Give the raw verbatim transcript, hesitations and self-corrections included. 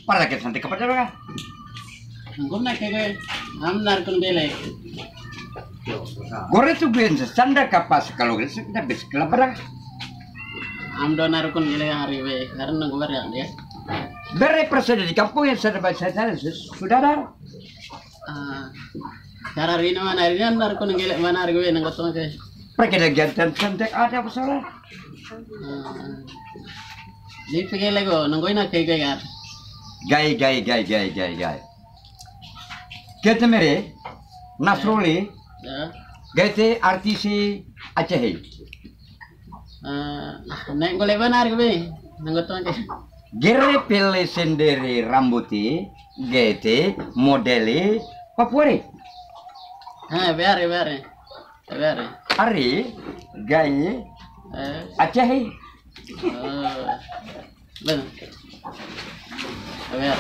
Para ke sante kapatero ga. Gumna ke ge, am narkun bele. Gore tu guen sanda kapas kalau guen sanda bis kelabra. Am do narkun bele hari we, hari nunggu bere ya. Bere presiden di kampung yang sada ba sada sudara. Ah, cara rino mana rino narkun gele mana argue nang kotong ke. Perkele gantan santek ada apa salah? Ah. Di pegele go nang koina ke ke gar. Gai, gai, gai, gai, gai, gai. Kete mere, Nasrulli, Ya. Gete artisi Acehi. Ah, nang kole mana argue nang kotong ke. Gere pele sendere rambuti, gete modeli Papuari. Ha, bere, bere. Bere. Ari, gai, Eh. Acehi. Oh. Bere. Bere.